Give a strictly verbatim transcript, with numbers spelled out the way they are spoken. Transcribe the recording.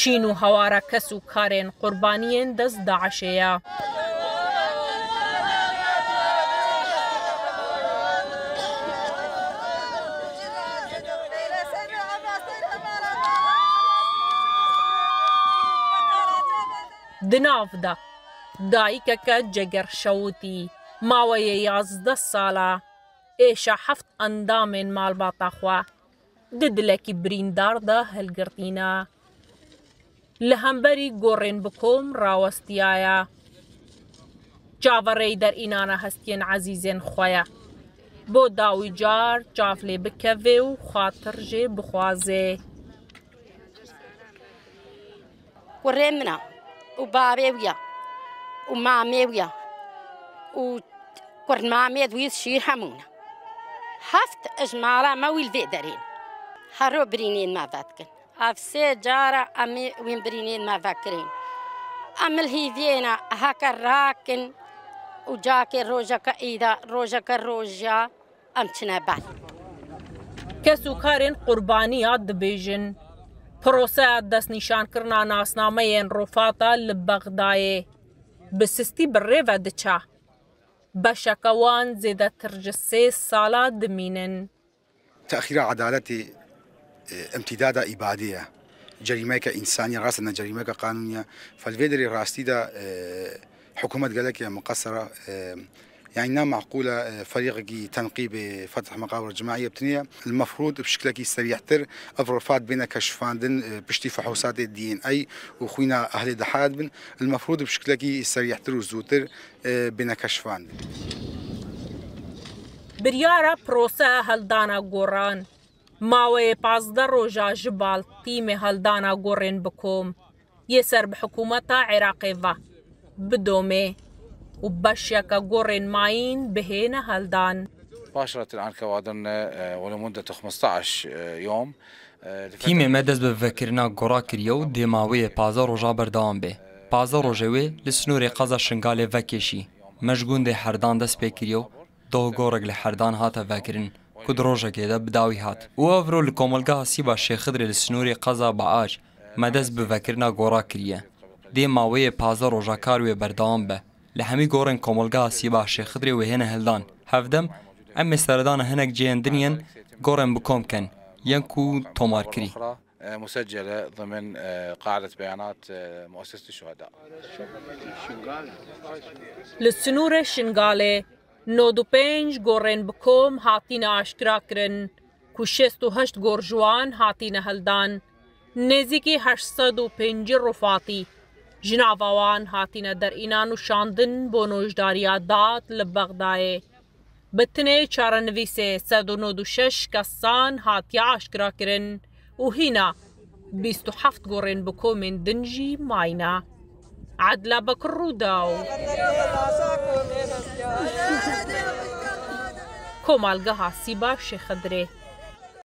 Çîn û hewara kes û karên qurbaniyên dest DAIŞê ye. Di nav de dayikeke cegerşewitî, maweyê yazdeh sala, êşa heft endamên malbata xwe di dilekî birîndar de hilgirtîne. Li hemberî gorên bi kom rawestiyaye. Çaverêyî derînana hestiyên ezîzên xwe ye. Bo dawî car çav lê bikeve û xatir jê bixwaze. Kurê min a û bavê wî ya û mamê wî ya û kurnmamê wî şîr hemû ne. Heft ji mala me wî li vê derê ne. Hero birînên me vedikin. Ev sê cara em ê wîn birînên me vekirin. Em li hîviyê ne heke rakin û cakê rojeke îda, rojeke roja em çine ber. Kes û karên qurbaniya dibêjin. Proseya destnîşankirina nasnameyên Rofata li Bexdayê bi sistî bi rê ve diçe. Beşeke wan zêdetir ji sê sala dimînin. Texîra edaletê, e, imtîdada îbadê ye. Cerîmeke însanî, rast ne cerîmeke qanûnî ye. Felvê derê rastî de, e, hikûmet gelekê muqesir e. E, yanî ne meqûl e, e, ferîqekî tenqîbê Fetih Meqabir Cemaî ye, bi tinê ye. Li mefrûd bi şiklekî serîhtir ev rifat bêne keşifandin, e, piştî fihûsatê D N A û xwîna ehlê dehayet bin. Li mefrûd bi şiklekî serîhtir û zûtir, e, bêne keşifandin. Biryara proseya heldana goran. Maweyê pazdeh roja ji bal tîmê heldana gorên bi kom yê ser bi hikûmeta Iraqê ve bidomê û beşeke gorên mayîn bihêne heldan. Başrat an kewadin wele muddet xmestaş yom. Tîmê me dest bi vekirina gora kiriye û dê maweyê pazdeh roja berdewam be. Pazdeh rojê wê li sînorê qeza Şingalê vekêşî. Me ji gundê Herdan dest pê kiriye û doh gorek li Herdan hate vekirin ku di rojekê de bi dawî hat. Û evro li komelgeha Sîba Şêxidrê li sînorê qeza Baac me dest bi vekirina gora kiriye. Dê maweyê pazdeh roja kar wê berdewam be. Li hemî gorên komelgeha Sîba Şêxidrê wê hêne hildan. Hevdem, em ê seredana hinek cihên din yên gorên bi kom ken, yên ku tomar kirî. مسجلة ضمن قاعدة بيانات مؤسسة الشهداء. Li sînorê Şingalê nod û pênc gorên bi kom hatine aşkira kirin ku şêst û heşt gor ji wan hatine hildan. Nêzîkî heşt sed û pêncî rufatî ji nava wan hatine derînan û şandin bo nojdariya dad li Bexdayê. Bi tinê çarenivîsê sed û nod û şeş kesan hatiye aşkira kirin û hîna bîst û heft gorên bi komên din jî mayne. Edla Bekir Rûdaw, Komalgeha Sîba Şêxidrê.